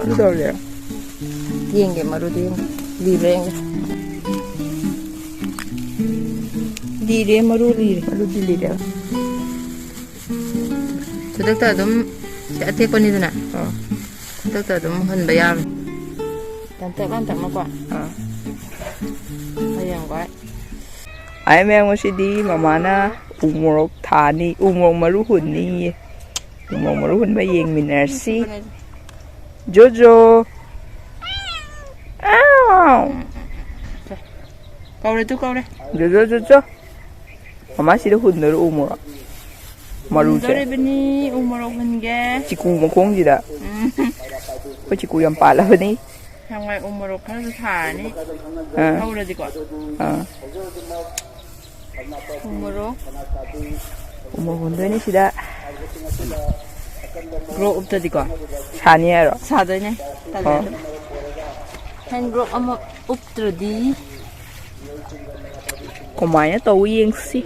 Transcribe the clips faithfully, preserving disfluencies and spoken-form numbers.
ꯑꯗꯨ ꯇꯧꯔꯁꯤꯔꯣ? ꯌꯦꯡꯒꯦ, ꯃꯔꯨꯗꯨ ꯌꯦꯡꯒꯦ꯫ ꯂꯤꯕ꯭ꯔꯥ ꯌꯦꯡꯒꯦ꯫ ꯂꯤꯔꯦ, ꯃꯔꯨ ꯂꯤꯔꯦ꯫ ꯃꯔꯨꯗꯤ ꯂꯤꯔꯦꯕ꯫ ꯈꯨꯗꯛꯇ ꯑꯗꯨꯝ ꯁꯤ ꯑꯇꯦꯛꯄꯅꯤꯗꯅ꯫ ꯑꯥ꯫ ꯈꯨꯗꯛꯇ ꯑꯗꯨꯝ ꯍꯨꯟꯕ ꯌꯥꯕꯅꯤ꯫ ꯇꯟꯇꯛ ꯇꯟꯇꯛꯅꯀꯣ꯫ ꯑꯥ꯫ ꯍꯌꯦꯡꯋꯥꯏ꯫ ꯑꯩ ꯃꯌꯥꯝ ꯉꯁꯤꯗꯤ ꯃꯃꯥꯅ ꯎ ꯃꯣꯔꯣꯛ ꯊꯥꯅꯤ, ꯎ ꯃꯣꯔꯣꯛ ꯃꯔꯨ ꯍꯨꯟꯅꯤꯌꯦ꯫ ꯎ ꯃꯣꯔꯣꯛ ꯃꯔꯨ ꯍꯨꯟꯕ ꯌꯦꯡꯃꯤꯟꯅꯔꯁꯤ꯫ ꯖꯣꯖꯣ꯫ ꯑꯥꯎ꯫ ꯀꯧꯔꯦ ꯇꯨ, ꯀꯧꯔꯦ꯫ ꯖꯣꯖꯣ, ꯖꯣꯖꯣ꯫ ꯃꯃꯥ ꯁꯤꯗ ꯍꯨꯟꯗꯣꯏꯔꯣ ꯎ ꯃꯣꯔꯣꯛ? ꯃꯔꯨꯁꯦ꯫ ꯍꯨꯟꯗꯣꯔꯤꯕꯅꯤ, ꯎ ꯃꯣꯔꯣꯛ ꯍꯨꯟꯒꯦ꯫ ꯆꯤꯀꯨ ꯃꯈꯣꯡꯁꯤꯗ꯫ ꯎꯝ꯫ ꯑꯩꯈꯣꯏ ꯆꯤꯀꯨ ꯌꯥꯝ ꯄꯥꯜꯂꯕꯅꯤ꯫ ꯍꯌꯦꯡꯋꯥꯏ ꯎ ꯃꯣꯔꯣꯛ ꯈꯔꯁꯨ ꯊꯥꯔꯅꯤ꯫ ꯑꯥ꯫ ꯍꯧꯔꯗꯤꯀꯣ꯫ ꯑꯥ꯫ ꯎ ꯃꯣꯔꯣꯛ꯫ ꯎ ꯃꯣꯔꯣꯛ ꯍꯨꯟꯗꯣꯏꯅꯤ ꯁꯤꯗ꯫ ꯒ꯭ꯔꯣ ꯎꯞꯇꯗꯤꯀꯣ꯫ ꯁꯥꯅꯤ ꯍꯥꯏꯔꯣ? ꯁꯥꯗꯣꯏꯅꯦ꯫ ꯇꯜꯂꯦ ꯑꯣ꯫ ꯑꯗꯨꯝ꯫ ꯍꯦꯟ ꯒ꯭ꯂꯣꯞ ꯑꯃ ꯎꯞꯇ꯭ꯔꯗꯤ꯫ ꯀꯃꯥꯏꯅ ꯇꯧ ꯌꯦꯡꯁꯤ꯫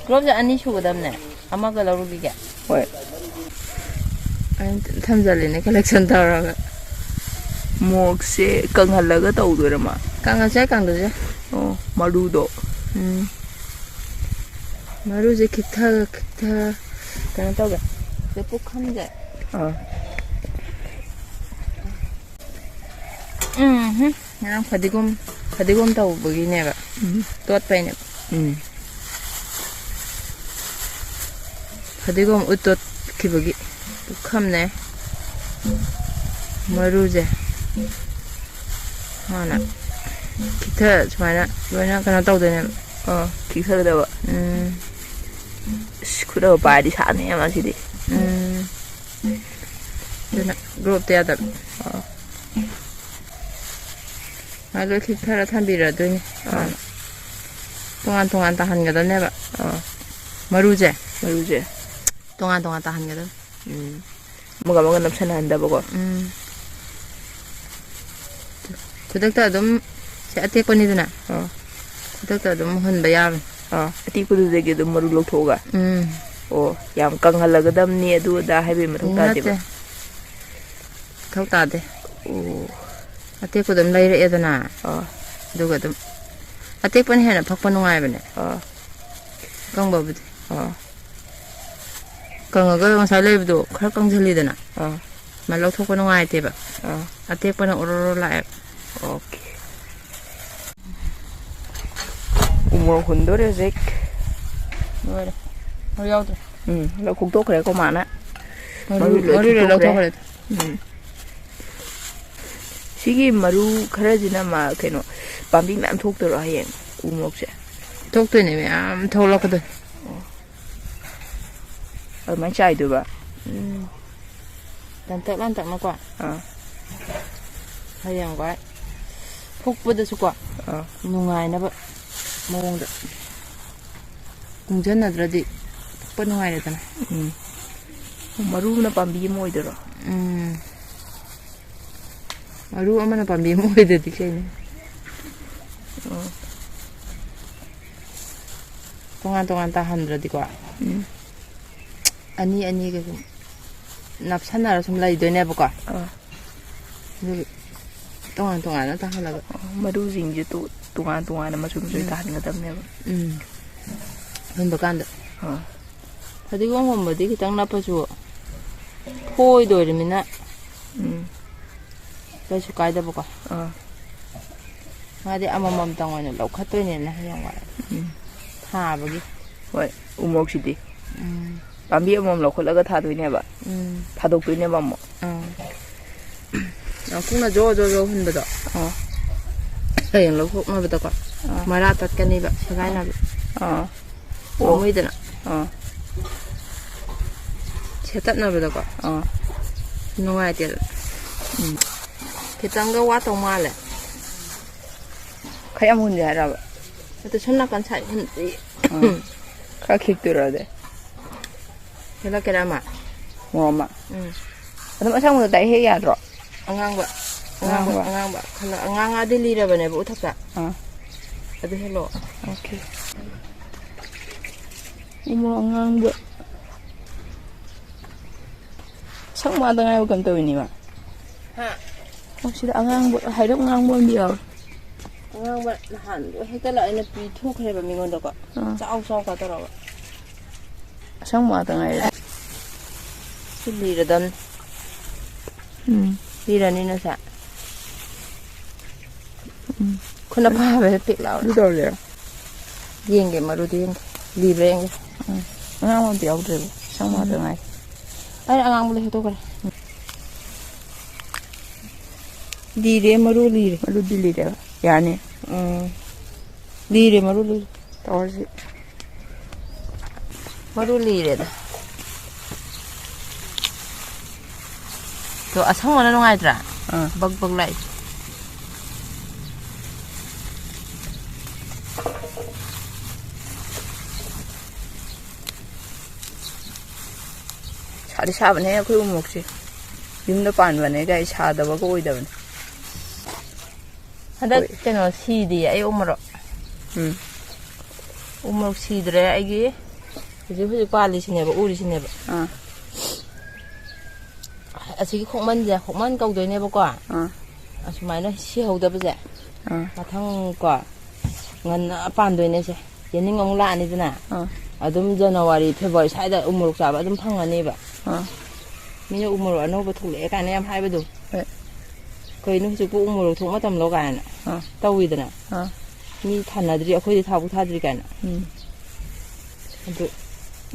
ꯒ꯭ꯂꯣꯞꯁꯦ ꯑꯅꯤ ꯁꯨꯒꯗꯕꯅꯦ꯫ ꯑꯃꯒ ꯂꯧꯔꯨꯈꯤꯒꯦ꯫ ꯍꯣꯏ꯫ ꯑꯩꯅ ꯊꯝꯖꯜꯂꯤꯅꯦ collection ꯇꯧꯔꯒ꯫ ꯃꯣꯔꯣꯛꯁꯦ ꯀꯪꯍꯜꯂꯒ ꯇꯧꯗꯣꯏꯔ ꯃꯥ? ꯀꯪꯉꯁꯨ ꯌꯥꯏ, ꯀꯪꯗ꯭ꯔꯁꯨ ꯌꯥꯏ꯫ ꯑꯣ, ꯃꯔꯨꯗꯣ꯫ ꯎꯝ꯫ ꯃꯔꯨꯁꯦ ꯈꯤꯛꯊ ꯈꯤꯛꯊ ꯀꯩꯅꯣ ꯇꯧꯒꯦ꯫ ꯁꯤ ꯄꯨꯈꯝꯁꯦ꯫ ꯑꯥ꯫ ꯎꯝ ꯍꯨꯝ꯫ ꯉꯔꯥꯡ ꯐꯗꯤꯒꯣꯝ, ꯐꯗꯤꯒꯣꯝ ꯇꯧꯕꯒꯤꯅꯦꯕ꯫ ꯎꯝ꯫ ꯇꯣꯠꯄꯩꯅꯦꯕ꯫ ꯎꯝ꯫ ꯐꯗꯤꯒꯣꯝ ꯎꯠ ꯇꯣꯠꯈꯤꯕꯒꯤ ꯄꯨꯈꯝꯅꯦ꯫ ꯃꯔꯨꯁꯦ ꯍꯥꯟꯅ ꯈꯤꯛꯊ ꯁꯨꯃꯥꯏꯅ ꯂꯣꯏꯅ ꯀꯩꯅꯣ ꯇꯧꯗꯣꯏꯅꯦꯕ꯫ ꯑꯥ, ꯈꯤꯛꯊꯒꯗꯕ꯫ ꯎꯝ꯫ ꯑꯁ, ꯈꯨꯠꯅꯒ ꯄꯥꯏꯔꯗꯤ ꯁꯥꯅꯤꯍꯦ ꯃꯥꯁꯤꯗꯤ꯫ ꯎꯝ꯫ ꯑꯗꯨꯅ ꯒ꯭ꯂꯣꯞꯇ ꯌꯥꯗꯕ꯫ ꯑꯥ꯫ ꯃꯥ ꯂꯣꯏ ꯈꯤꯛꯊꯔ ꯊꯝꯕꯤꯔꯗꯣꯏꯅꯤ꯫ ꯑꯥ꯫ ꯇꯣꯉꯥꯟ ꯇꯣꯉꯥꯟ ꯇꯥꯍꯟꯒꯗꯕꯅꯦꯕ꯫ ꯑꯥ꯫ ꯃꯔꯨꯁꯦ꯫ ꯃꯔꯨꯁꯦ꯫ ꯇꯣꯉꯥꯟ ꯇꯣꯉꯥꯟ ꯇꯥꯍꯟꯒꯗꯕꯅꯤ꯫ ꯎꯝ꯫ ꯑꯃꯒ ꯑꯃꯒ ꯅꯞꯁꯟꯅꯍꯟꯗꯕꯀꯣ꯫ ꯎꯝ꯫ ꯈꯨꯗꯛꯇ ꯑꯗꯨꯝ ꯁꯤ ꯑꯇꯦꯛꯄꯅꯤꯗꯅ꯫ ꯑꯥ꯫ ꯈꯨꯗꯛꯇ ꯑꯗꯨꯝ ꯍꯨꯟꯕ ꯌꯥꯕꯅꯤ꯫ ꯑꯥ, ꯑꯇꯦꯛꯄꯗꯨꯗꯒꯤ ꯑꯗꯨꯝ ꯃꯔꯨ ꯂꯧꯊꯣꯛꯑꯒ꯫ ꯎꯝ꯫ ꯑꯣ, ꯌꯥꯝ ꯀꯪꯍꯜꯂꯒꯗꯝꯅꯤ ꯑꯗꯨ ꯑꯗꯥ ꯍꯥꯏꯕꯒꯤ ꯃꯊꯧ ꯇꯥꯗꯦꯕ? ꯅꯠꯇꯦ꯫ ꯃꯊꯧ ꯇꯥꯗꯦ꯫ ꯑꯣ꯫ ꯑꯇꯦꯛꯄꯗꯣ ꯑꯗꯨꯝ ꯂꯩꯔꯛꯑꯦꯗꯅ꯫ ꯑꯥ꯫ ꯑꯗꯨꯒ ꯑꯗꯨꯝ ꯑꯇꯦꯛꯄꯅ ꯍꯦꯟꯅ ꯐꯛꯄ ꯅꯨꯡꯉꯥꯏꯕꯅꯦ꯫ ꯑꯥ꯫ ꯑꯀꯪꯕꯕꯨꯗꯤ꯫ ꯑꯥ꯫ ꯀꯪꯉꯒ ꯉꯁꯥꯏ ꯂꯩꯕꯗꯣ ꯈꯔ ꯀꯪꯁꯤꯜꯂꯤꯗꯅ꯫ ꯑꯥ꯫ ꯃꯥ ꯂꯧꯊꯣꯛꯄ ꯅꯨꯡꯉꯥꯏꯇꯦꯕ꯫ ꯑꯥ꯫ ꯑꯇꯦꯛꯄꯅ ꯑꯣꯔꯣ ꯑꯣꯔꯣ ꯂꯥꯛꯑꯦꯕ꯫ ꯑꯣꯀꯦ꯫ ꯎ ꯃꯣꯔꯣꯛ ꯍꯨꯟꯗꯣꯔꯦ ꯍꯧꯖꯤꯛ꯫ ꯂꯣꯏꯔꯦ꯫ ꯃꯔꯨ ꯌꯥꯎꯗ꯭ꯔꯦ꯫ ꯎꯝ, ꯂꯧ ꯈꯣꯛꯇꯣꯛꯈ꯭ꯔꯦ ꯑꯩꯈꯣꯏ ꯃꯥꯅ꯫ ꯃꯔꯨ, ꯃꯔꯨ ꯂꯣꯏ ꯃꯔꯨ ꯂꯣꯏ ꯈꯣꯛꯇꯣꯛꯈ꯭ꯔꯦ꯫ ꯂꯧꯊꯣꯛꯈ꯭ꯔꯦ꯫ ꯎꯝ꯫ ꯁꯤꯒꯤ ꯃꯔꯨ ꯈꯔꯁꯤꯅ ꯃꯥ ꯀꯩꯅꯣ, ꯄꯥꯝꯕꯤ ꯃꯌꯥꯝ ꯊꯣꯛꯇꯣꯏꯔꯣ ꯍꯌꯦꯡ ꯎ ꯃꯣꯔꯣꯛꯁꯦ? ꯊꯣꯛꯇꯣꯏꯅꯦ, ꯃꯌꯥꯝ ꯊꯣꯛꯂꯛꯀꯗꯣꯏꯅꯦ꯫ ꯑꯣ꯫ ꯑꯗꯨꯃꯥꯏꯅ ꯆꯥꯏꯗꯣꯏꯕ? ꯎꯝ꯫ ꯂꯟꯇꯛ ꯂꯟꯇꯛꯅꯀꯣ꯫ ꯑꯥ꯫ ꯍꯌꯦꯡꯋꯥꯏ ꯐꯨꯛꯄꯗꯁꯨꯀꯣ, ꯑꯥ꯫ ꯅꯨꯡꯉꯥꯏꯅꯕ ꯃꯑꯣꯡꯗ ꯀꯨꯡꯖꯟꯅꯗ꯭ꯔꯗꯤ ꯐꯨꯛꯄ ꯅꯨꯡꯉꯥꯏꯔꯦꯗꯅ꯫ ꯎꯝ꯫ ꯃꯔꯨꯅ ꯄꯥꯝꯕꯤ ꯑꯃ ꯑꯣꯏꯗꯣꯏꯔꯣ? ꯎꯝ꯫ ꯃꯔꯨ ꯑꯃꯅ ꯄꯥꯝꯕꯤ ꯑꯃ ꯑꯣꯏꯗꯗꯤ ꯀꯩꯅꯣ? ꯑꯣ꯫ ꯇꯣꯉꯥꯟ ꯇꯣꯉꯥꯟ ꯇꯥꯍꯟꯗ꯭ꯔꯗꯤꯀꯣ꯫ ꯎꯝ꯫ ꯑꯅꯤ ꯑꯅꯤꯒ ꯁꯨꯝ ꯅꯞꯁꯟꯅꯔ ꯁꯨꯝ ꯂꯩꯗꯣꯏꯅꯦꯕꯀꯣ꯫ ꯑꯥ꯫ ꯑꯗꯨꯒꯤ ꯇꯣꯉꯥꯟ ꯇꯣꯉꯥꯟꯅ ꯇꯥꯍꯜꯂꯒ꯫ ꯑꯣ, ꯃꯔꯨꯁꯤꯡꯁꯦ ꯇꯣ-, ꯇꯣꯉꯥꯟ ꯇꯣꯉꯥꯟꯅ ꯃꯆꯨ ꯃꯆꯨ ꯎꯝ꯫ ꯇꯥꯍꯟꯒꯗꯕꯅꯦꯕ꯫ ꯎꯝ꯫ ꯍꯨꯟꯕ ꯀꯥꯟꯗ꯫ ꯑꯥ꯫ ꯐꯗꯤꯒꯣꯝꯒꯨꯝꯕꯗꯤ ꯈꯤꯇꯪ ꯅꯞꯄꯁꯨ ꯐꯣꯏꯗꯣꯏꯔꯃꯤꯅ ꯎꯝ꯫ ꯀꯩꯁꯨ ꯀꯥꯏꯗꯕꯀꯣ꯫ ꯑꯥ꯫ ꯃꯥꯗꯤ ꯑꯃꯃꯝꯇꯪ ꯑꯣꯏꯅ ꯂꯧꯈꯠꯇꯣꯏꯅꯦꯅ ꯍꯌꯦꯡꯋꯥꯏ ꯎꯝ꯫ ꯊꯥꯕꯒꯤ꯫ ꯍꯣꯏ, ꯎ ꯃꯣꯔꯣꯛꯁꯤꯗꯤ꯫ ꯎꯝ꯫ ꯄꯥꯝꯕꯤ ꯑꯃꯃꯝ ꯂꯧꯈꯠꯂꯒ ꯊꯥꯗꯣꯏꯅꯦꯕ꯫ ꯎꯝ꯫ ꯊꯥꯗꯣꯛꯇꯣꯏꯅꯦꯕ ꯑꯃꯨꯛ꯫ ꯑꯥ꯫ ꯌꯥꯝ ꯀꯨꯡꯅ ꯖꯣ ꯖꯣ ꯖꯣ ꯍꯨꯟꯕꯗꯣ꯫ ꯑꯥ꯫ ꯍꯌꯦꯡ ꯂꯧꯊꯣꯛꯅꯕꯗꯀꯣ꯫ ꯑꯥ꯫ ꯃꯔꯥ ꯇꯠꯀꯅꯤꯕ, ꯁꯦꯒꯥꯏꯅꯕ꯫ ꯑꯥ꯫ ꯑꯣ꯫ ꯄꯥꯝꯃꯨꯏꯗꯅ꯫ ꯑꯥ꯫ ꯁꯦꯠꯇꯠꯅꯕꯗꯀꯣ꯫ ꯑꯥ꯫ ꯅꯨꯡꯉꯥꯏꯇꯦꯗꯅ꯫ ꯎꯝ꯫ ꯈꯤꯇꯪꯒ ꯋꯥꯠꯇꯧ ꯃꯥꯜꯂꯦ꯫ ꯈꯔ ꯌꯥꯝ ꯍꯨꯟꯁꯦ ꯍꯥꯏꯔꯕ? ꯅꯠꯇꯦ, ꯁꯣꯝ ꯅꯥꯀꯟ ꯁꯥꯏꯠ ꯍꯨꯟꯁꯤ꯫ ꯑꯥ꯫ ꯈꯔ ꯈꯤꯛꯇꯣꯏꯔꯣ ꯑꯗꯨꯗꯤ? ꯍꯦꯜꯂꯛꯀꯦꯔꯥ ꯑꯃ? ꯃꯣꯔꯣꯛ ꯑꯃ꯫ ꯎꯝ꯫ ꯑꯗꯨꯝ ꯑꯁꯪꯕꯗꯣ ꯗꯥꯏꯔꯦꯛ ꯍꯦꯛ ꯌꯥꯗ꯭ꯔꯣ? ꯑꯉꯥꯡꯕ꯫ ꯑꯉꯥꯡꯕ, ꯑꯉꯥꯡꯕ꯫ ꯑꯉꯥꯡꯕ꯫ ꯈꯜꯂ-, ꯑꯉꯥꯡꯉꯗꯤ ꯂꯤꯔꯕꯅꯦꯕ ꯎꯊꯛꯇ꯫ ꯑꯥ꯫ ꯑꯗꯨ ꯍꯦꯜꯂꯣ꯫ ꯑꯣꯀꯦ꯫ ꯎ ꯃꯣꯔꯣꯛ ꯑꯉꯥꯡꯕ꯫ ꯁꯪ ꯃꯥꯗ ꯉꯥꯏꯕ ꯀꯩꯅꯣ ꯇꯧꯋꯤꯅꯦꯕ꯫ ꯍꯥ? ꯑꯣ, ꯁꯤꯗ ꯑꯉꯥꯡꯕ, ꯍꯥꯏꯔꯞ ꯉꯥꯡꯕ ꯑꯃꯗꯤ ꯌꯥꯎꯔꯦ꯫ ꯑꯉꯥꯡꯕ ꯅꯍꯥꯟꯗꯣ ꯍꯦꯛꯇ ꯂꯥꯛꯑꯦꯅ ꯄꯤꯊꯣꯛꯈ꯭ꯔꯦꯕ ꯃꯤꯉꯣꯟꯗꯀꯣ꯫ ꯑꯥ꯫ ꯆꯥꯎ ꯆꯥꯎ ꯀ ꯇꯧꯔꯒ꯫ ꯑꯁꯪꯕ ꯉꯥꯛꯇ ꯉꯥꯏꯔꯦ꯫ ꯁꯤ ꯂꯤꯔꯗꯝꯅꯤ꯫ ꯎꯝ꯫ ꯂꯤꯔꯅꯤ ꯅꯁꯥ꯫ ꯎꯝ꯫ ꯈꯨꯅ ꯐꯥꯕꯗ ꯄꯤꯛ ꯂꯥꯎꯔꯦ꯫ ꯑꯗꯨ ꯇꯧꯔꯁꯤꯔꯣ? ꯌꯦꯡꯒꯦ, ꯃꯔꯨꯗꯤ ꯌꯦꯡꯒꯦ꯫ ꯂꯤꯕ꯭ꯔꯥ ꯌꯦꯡꯒꯦ꯫ ꯎꯝ꯫ ꯑꯉꯥꯡꯕ ꯑꯝꯇ ꯌꯥꯎꯗ꯭ꯔꯦꯕ꯫ ꯑꯁꯪꯕ ꯉꯥꯛꯇ ꯎꯝ꯫ ꯉꯥꯏꯔꯦ꯫ ꯑꯩ ꯑꯉꯥꯡꯕꯗ ꯍꯦꯛꯇꯣꯛꯈ꯭ꯔꯦ꯫ ꯂꯤꯔꯦ, ꯃꯔꯨ ꯂꯤꯔꯦ꯫ ꯃꯔꯨꯗꯤ ꯂꯤꯔꯦꯕ꯫ ꯌꯥꯅꯤ꯫ ꯎꯝ꯫ ꯂꯤꯔꯦ, ꯃꯔꯨ ꯂꯤꯔꯦ꯫ ꯇꯧꯔꯁꯤ꯫ ꯃꯔꯨ ꯂꯤꯔꯦꯗ꯫ ꯑꯗꯣ ꯑꯁꯪꯕꯅ ꯅꯨꯡꯉꯥꯏꯇ꯭ꯔꯥ? ꯑꯥ꯫ ꯕꯛ ꯕꯛ ꯂꯥꯛꯏ꯫ ꯁꯥꯗꯤ ꯁꯥꯕꯅꯦ ꯑꯩꯈꯣꯏ ꯎꯃꯣꯛꯁꯦ꯫ ꯌꯨꯝꯗ ꯄꯥꯟꯕꯅꯦ ꯀꯥꯏ ꯁꯥꯗꯕꯒ ꯑꯣꯏꯗꯕꯅꯦ꯫ ꯍꯟꯗꯛ ꯍꯣꯏ꯫ ꯀꯩꯅꯣ ꯁꯤꯗꯤꯌꯦ ꯑꯩ ꯎꯃꯣꯔꯣꯛ꯫ ꯎꯝ꯫ ꯎꯃꯣꯔꯣꯛ ꯁꯤꯗ꯭ꯔꯦ ꯑꯩꯒꯤ ꯍꯧꯖꯤꯛ ꯍꯧꯖꯤꯛ ꯄꯥꯜꯂꯤꯁꯤꯅꯦꯕ, ꯎꯔꯤꯁꯤꯅꯦꯕ꯫ ꯑꯥ꯫ ꯑꯁꯤꯒꯤ ꯈꯣꯛꯃꯟꯁꯦ, ꯈꯣꯛꯃꯟ ꯀꯧꯗꯣꯏꯅꯦꯕꯀꯣ꯫ ꯑꯥ꯫ ꯑꯁꯨꯃꯥꯏꯅ ꯁꯤꯍꯧꯗꯕꯁꯦ꯫ ꯑꯥ꯫ ꯃꯊꯪ ꯀꯣ ꯉꯟꯅ ꯄꯥꯟꯗꯣꯏꯅꯦ ꯁꯦ꯫ ꯌꯦꯅꯤꯡ ꯑꯃꯨꯛ ꯂꯥꯛꯑꯅꯤꯗꯅ꯫ ꯑꯥ꯫ ꯑꯗꯨꯝ ꯖꯅꯋꯥꯔꯤ, ꯐꯦꯕꯋꯥꯔꯤ ꯁ꯭ꯋꯥꯏꯗ ꯎꯃꯣꯔꯣꯛ ꯆꯥꯕ ꯑꯗꯨꯝ ꯐꯪꯉꯅꯦꯕ꯫ ꯑꯥ꯫ ꯃꯤꯅ ꯎꯃꯣꯔꯣꯛ ꯑꯅꯧꯕ ꯊꯣꯛꯂꯛꯑꯦ ꯀꯥꯏꯅ ꯌꯥꯝ ꯍꯥꯏꯕꯗꯣ꯫ ꯍꯣꯏ꯫ ꯀꯩꯅꯣ ꯍꯧꯖꯤꯛꯄꯨ ꯎꯃꯣꯔꯣꯛ ꯊꯣꯛ ꯃꯇꯝꯂꯣ ꯀꯥꯏꯅ ꯑꯥ꯫ ꯇꯧꯋꯤꯗꯅ꯫ ꯑꯥ꯫ ꯃꯤ ꯊꯥꯅꯗ꯭ꯔꯤ, ꯑꯩꯈꯣꯏꯗꯤ ꯊꯥꯕꯨ ꯊꯥꯗ꯭ꯔꯤ ꯀꯥꯏꯅ꯫ ꯎꯝ꯫ ꯑꯗꯨ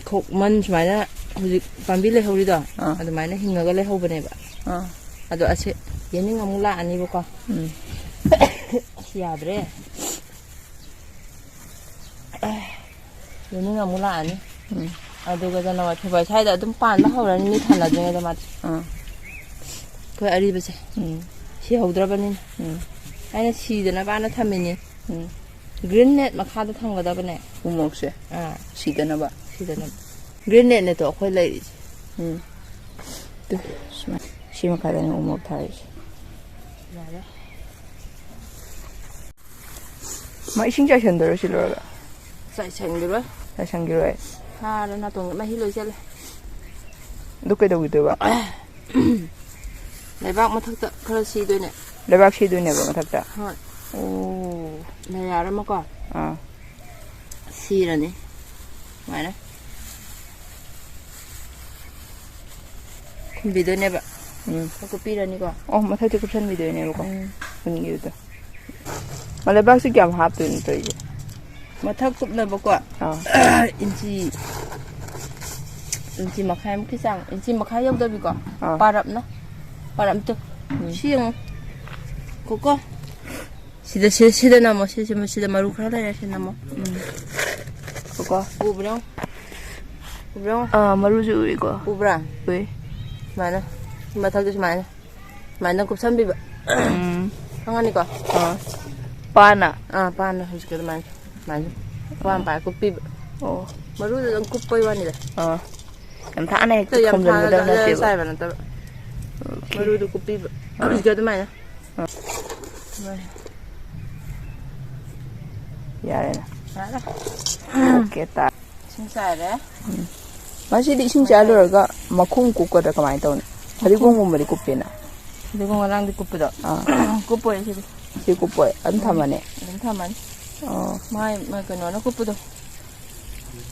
ꯈꯣꯛꯃꯟ ꯁꯨꯃꯥꯏꯅ ꯍꯧꯖꯤꯛ ꯄꯥꯝꯕꯤ ꯂꯩꯍꯧꯔꯤꯗꯣ, ꯑꯥ꯫ ꯑꯗꯨꯃꯥꯏꯅ ꯍꯤꯡꯉꯒ ꯂꯩꯍꯧꯕꯅꯦꯕ꯫ ꯑꯥ꯫ ꯑꯗꯣ ꯑꯁꯤ ꯌꯦꯅꯤꯡ ꯑꯃꯨꯛ ꯂꯥꯛꯑꯅꯤꯕꯀꯣ꯫ ꯎꯝ꯫ ꯑꯁ, ꯌꯥꯗ꯭ꯔꯦ꯫ ꯌꯦꯅꯤꯡ ꯑꯃꯨꯛ ꯂꯥꯛꯑꯅꯤ꯫ ꯎꯝ꯫ ꯑꯗꯨꯒ ꯖꯅꯋꯥꯔꯤ, ꯐꯦꯕꯋꯥꯔꯤ ꯁ꯭ꯋꯥꯏꯗ ꯑꯗꯨꯝ ꯄꯥꯟꯕ ꯍꯧꯔꯅꯤ, ꯃꯤ ꯊꯥꯅꯗ꯭ꯔꯤꯉꯩꯗ ꯃꯥꯗꯤ꯫ ꯑꯥ꯫ ꯑꯩꯈꯣꯏ ꯑꯔꯤꯕꯁꯦ꯫ ꯎꯝ꯫ ꯁꯤꯍꯧꯗ꯭ꯔꯕꯅꯤꯅ꯫ ꯎꯝ꯫ ꯑꯩꯅ ꯁꯤꯗꯅꯕꯅ ꯊꯝꯃꯤꯅꯤ꯫ ꯎꯝ꯫ Green net ꯃꯈꯥꯗ ꯊꯝꯒꯗꯕꯅꯦ꯫ ꯎꯃꯣꯔꯣꯛꯁꯦ? ꯑꯥ꯫ ꯁꯤꯗꯅꯕ? ꯁꯤꯗꯅꯕ꯫ Green net ꯅꯦ ꯇꯣ ꯑꯩꯈꯣꯏ ꯂꯩꯔꯤꯁꯦ꯫ ꯎꯝ꯫ ꯇꯨ, ꯁꯨꯃꯥꯏ-, ꯁꯤ ꯃꯈꯥꯗꯅꯦ ꯎꯃꯣꯔꯣꯛ ꯊꯥꯔꯤꯁꯦ꯫ ꯌꯥꯔꯦ꯫ ꯃꯥ ꯏꯁꯤꯡ ꯆꯥꯏꯁꯟꯗꯣꯏꯔꯣ ꯁꯤ ꯂꯣꯏꯔꯒ? ꯆꯥꯏꯁꯟꯈꯤꯔꯣꯏ꯫ ꯆꯥꯏꯁꯟꯈꯤꯔꯣꯏ? ꯍꯥꯔ ꯅꯥꯇꯣꯟꯒꯤ ꯃꯍꯤ ꯂꯣꯏ ꯆꯠꯂꯦ꯫ ꯑꯗꯨ ꯀꯩꯗꯧꯈꯤꯗꯣꯏꯕ? ꯂꯩꯕꯥꯛ ꯃꯊꯛꯇ ꯈꯔ ꯁꯤꯗꯣꯏꯅꯦ꯫ ꯂꯩꯕꯥꯛ ꯁꯤꯗꯣꯏꯅꯦꯕ ꯃꯊꯛꯇ? ꯍꯣꯏ꯫ ꯑꯣ꯫ ꯂꯌꯥꯔ ꯑꯃꯀꯣ꯫ ꯑꯥ꯫ ꯁꯤꯔꯅꯤ꯫ ꯁꯨꯃꯥꯏꯅ꯫ ꯈꯨꯝꯕꯤꯗꯣꯏꯅꯦꯕ꯫ ꯎꯝ꯫ ꯀꯨꯞꯄꯤꯔꯅꯤꯀꯣ꯫ ꯑꯣ, ꯃꯊꯛꯇ ꯀꯨꯞꯁꯟꯕꯤꯗꯣꯏꯅꯦꯕꯀꯣ꯫ ꯎꯝ꯫ ꯍꯨꯟꯈꯤꯕꯗꯣ꯫ ꯑꯣ, ꯂꯩꯕꯥꯛꯁꯤ ꯀꯌꯥꯝ ꯍꯥꯞꯇꯣꯏꯅꯣ ꯇꯧꯔꯤꯁꯦ? ꯃꯊꯛ ꯀꯨꯞꯅꯕꯀꯣ꯫ ꯑꯥ꯫ ꯏꯟꯆꯤ, ꯏꯟꯆꯤ ꯃꯈꯥꯏꯃꯨꯛꯀꯤ ꯆꯥꯡ, ꯏꯟꯆꯤ ꯃꯈꯥꯏ ꯌꯧꯗꯕꯤꯀꯣ꯫ ꯑꯥ꯫ ꯄꯥꯔꯞꯅ, ꯄꯥꯔꯞꯇꯣ꯫ ꯎꯝ꯫ ꯁꯤ ꯌꯦꯡꯉꯨ꯫ ꯀꯣ, ꯀꯣ꯫ ꯁꯤꯗ, ꯁꯤ-, ꯁꯤꯗ ꯅꯝꯃꯣ, ꯁꯤ, ꯁꯤ, ꯁꯤꯗ ꯃꯔꯨ ꯈꯔ ꯂꯩꯔꯦ, ꯁꯤ ꯅꯝꯃꯣ꯫ ꯎꯝ꯫ ꯀꯣ, ꯀꯣ꯫ ꯎꯕ꯭ꯔꯥ? ꯎꯕ꯭ꯔꯥ? ꯑꯥ, ꯃꯔꯨꯁꯨ ꯎꯏꯀꯣ꯫ ꯎꯕ꯭ꯔꯥ? ꯎꯏ꯫ ꯁꯨꯃꯥꯏꯅ꯫ ꯃꯊꯛꯇ ꯁꯨꯃꯥꯏꯅ꯫ ꯁꯨꯃꯥꯏꯅ ꯀꯨꯞꯁꯟꯕꯤꯕ꯫ ꯎꯝ꯫ ꯈꯪꯉꯅꯤꯀꯣ? ꯑꯥ꯫ ꯄꯥꯅ? ꯑꯥ, ꯄꯥꯅ ꯍꯧꯖꯤꯛꯀꯤ ꯑꯗꯨꯃꯥꯏꯅ꯫ ꯁꯨꯃꯥꯏꯅ꯫ ꯄꯥꯟ ꯄꯥꯏꯔ ꯀꯨꯞꯄꯤꯕ꯫ ꯑꯣ꯫ ꯃꯔꯨꯗꯨꯗꯪ ꯀꯨꯞꯄꯩ ꯋꯥꯅꯤꯗ꯫ ꯑꯥ꯫ ꯌꯥꯝ ꯊꯥꯅ ꯍꯦꯛꯇ ꯌꯥꯝ ꯊꯥꯅ ꯈꯣꯝꯖꯤꯟꯒꯗꯕ ꯖꯔ ꯖꯔ ꯅꯠꯇꯦꯕ꯫ ꯆꯥꯏꯕ ꯅꯠꯇꯕ꯫ ꯑꯣꯀꯦ꯫ ꯃꯔꯨꯗꯨ ꯀꯨꯞꯄꯤꯕ꯫ ꯑꯥ꯫ ꯍꯧꯖꯤꯛꯀꯤ ꯑꯗꯨꯃꯥꯏꯅ꯫ ꯑꯥ꯫ ꯌꯥꯔꯦꯅ꯫ ꯌꯥꯔꯦ꯫ ꯑꯣꯀꯦ ꯇꯥ꯫ ꯏꯁꯤꯡ ꯆꯥꯏꯔꯦ꯫ ꯎꯝ꯫ ꯉꯁꯤꯗꯤ ꯏꯁꯤꯡ ꯆꯥꯏ ꯂꯣꯏꯔꯒ ꯃꯈꯨꯝ ꯀꯨꯞꯀꯗ꯭ꯔꯥ ꯀꯃꯥꯏꯅ ꯇꯧꯅꯤ? ꯐꯗꯤꯒꯣꯝꯒꯨꯝꯕꯗꯤ ꯀꯨꯞꯄꯦꯅ꯫ ꯐꯗꯤꯒꯣꯝ ꯉꯔꯥꯡꯗꯤ ꯀꯨꯞꯄꯗꯣ꯫ ꯑꯥ꯫ ꯀꯨꯞꯄꯣꯏ ꯁꯤꯗꯤ꯫ ꯁꯤ ꯀꯨꯞꯄꯣꯏ꯫ ꯑꯗꯨꯝ ꯎꯝ꯫ ꯊꯝꯃꯅꯤ? ꯑꯗꯨꯝ ꯊꯝꯃꯅꯤ꯫ ꯑꯣ꯫ ꯃꯥꯏ, ꯃꯥꯏ ꯀꯩꯅꯣꯅ ꯀꯨꯞꯄꯗꯣ꯫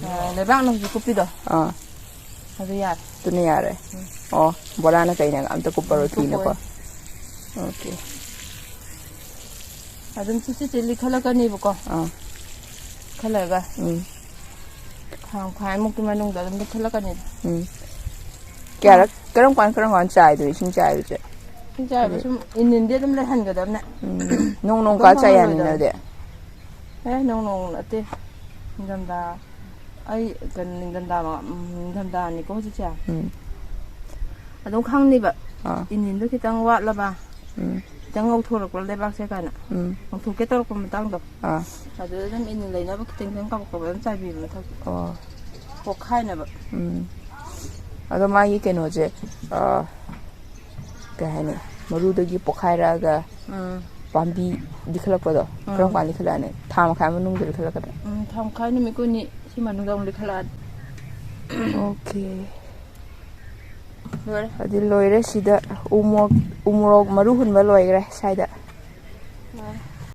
ꯑ, ꯂꯩꯕꯥꯛꯅ ꯍꯧꯖꯤꯛ ꯀꯨꯞꯄꯤꯗꯣ꯫ ꯑꯥ꯫ ꯑꯗꯨ ꯌꯥꯔꯦ꯫ ꯑꯗꯨꯅ ꯌꯥꯔꯦ? ꯎꯝ꯫ ꯑꯣ, ꯕꯣꯔꯥꯅ ꯀꯩꯅ ꯑꯝꯇ ꯎꯝ, ꯀꯨꯞꯄꯔꯣꯏ ꯐꯤꯅꯀꯣ? ꯀꯨꯞꯄꯣꯏ꯫ ꯑꯣꯀꯦ꯫ ꯑꯗꯨꯝ ꯆꯤꯠ ꯆꯤꯠ ꯆꯤꯠ ꯂꯤꯈꯠꯂꯛꯀꯅꯤꯕꯀꯣ꯫ ꯑꯥ꯫ ꯈꯜꯂꯒ꯫ ꯎꯝ꯫ ꯊꯥ ꯃꯈꯥꯏꯃꯨꯛꯀꯤ ꯃꯅꯨꯡꯗ ꯑꯗꯨꯝ ꯂꯤꯈꯠꯂꯛꯀꯅꯤꯗ꯫ ꯎꯝ꯫ ꯀꯌꯥꯔꯛ, ꯀꯔꯝ ꯀꯥꯟ, ꯀꯔꯝ ꯀꯥꯟ ꯆꯥꯏꯗꯣꯏ ꯏꯁꯤꯡ ꯆꯥꯏꯕꯁꯦ? ꯏꯁꯤꯡ ꯆꯥꯏꯕ ꯍꯥꯏꯗꯤ ꯁꯨꯝ ꯏꯟ ꯏꯟꯗꯤ ꯑꯗꯨꯝ ꯂꯩꯍꯟꯒꯗꯕꯅꯦ꯫ ꯎꯝ꯫ ꯅꯣꯡ ꯅꯣꯡ ꯄꯨꯡꯀꯪ ꯀꯥ ꯆꯥꯏ ꯌꯥꯅꯤ ꯀꯪꯍꯜꯂꯣꯏꯗꯕꯅꯦ꯫ ꯅꯣꯏꯗꯤ? ꯑꯦ, ꯅꯣꯡ ꯅꯣꯡ ꯅꯠꯇꯦ꯫ ꯅꯤꯡꯊꯝꯊꯥ꯫ ꯑꯩ ꯀꯩꯅꯣ, ꯅꯤꯡꯊꯝꯊꯥ ꯃ-, ꯎꯝ, ꯅꯤꯡꯊꯝꯊꯥꯅꯤꯀꯣ ꯍꯧꯖꯤꯛꯁꯦ꯫ ꯎꯝ꯫ ꯑꯗꯨꯝ ꯈꯪꯅꯤꯕ꯫ ꯑꯥ꯫ ꯏꯟꯖꯤꯟꯗꯣ ꯈꯤꯇꯪ ꯋꯥꯠꯂꯕ, ꯎꯝ꯫ ꯈꯤꯇꯪ ꯉꯧꯊꯣꯔꯛꯄ ꯂꯩꯕꯥꯛꯁꯦ ꯀꯥꯏꯅ꯫ ꯎꯝ꯫ ꯉꯧꯊꯣꯛꯀꯦ ꯇꯧꯔꯛꯄ ꯃꯇꯥꯡꯗꯣ꯫ ꯑꯥ꯫ ꯑꯗꯨꯗ ꯑꯗꯨꯝ ꯏꯟꯖꯤꯟ ꯂꯩꯅꯕ ꯈꯤꯇꯪ ꯈꯤꯇꯪ ꯀꯥꯕꯛ ꯀꯥꯕꯛ ꯑꯗꯨꯝ ꯆꯥꯏꯕꯤꯕ ꯃꯊꯛꯇ꯫ ꯑꯣ꯫ ꯄꯣꯛꯈꯥꯏꯅꯕ꯫ ꯎꯝ꯫ ꯑꯗꯣ ꯃꯥꯒꯤ ꯀꯩꯅꯣꯁꯦ, ꯑꯥ, ꯀꯩ ꯍꯥꯏꯅꯤ, ꯃꯔꯨꯗꯒꯤ ꯄꯣꯛꯈꯥꯏꯔꯛꯑꯒ ꯎꯝ꯫ ꯄꯥꯝꯕꯤ ꯂꯤꯈꯠꯂꯛꯄꯗꯣ, ꯎꯝ꯫ ꯀꯔꯝ ꯀꯥꯟꯗ ꯂꯤꯈꯠꯂꯛꯑꯅꯤ? ꯊꯥ ꯃꯈꯥꯏ ꯃꯅꯨꯡꯗ ꯂꯤꯈꯠꯂꯛꯀꯗ꯭ꯔꯥ? ꯎꯝ, ꯊꯥ ꯃꯈꯥꯏ ꯅꯨꯃꯤꯠ ꯀꯨꯟꯅꯤ ꯁꯤ ꯃꯅꯨꯡꯗ ꯑꯃꯨꯛ ꯂꯤꯈꯠꯂꯛꯑꯅꯤ꯫ ꯑꯣꯀꯦ꯫ ꯂꯣꯏꯔꯦ꯫ ꯑꯗꯨ ꯂꯣꯏꯔꯦ꯫ ꯁꯤꯗ ꯎꯃꯣꯔꯣꯛ ꯎꯃꯣꯔꯣꯛ ꯃꯔꯨ ꯍꯨꯟꯕ ꯂꯣꯏꯈ꯭ꯔꯦ ꯁ꯭ꯋꯥꯏꯗ꯫ ꯂꯣꯏꯔꯦ꯫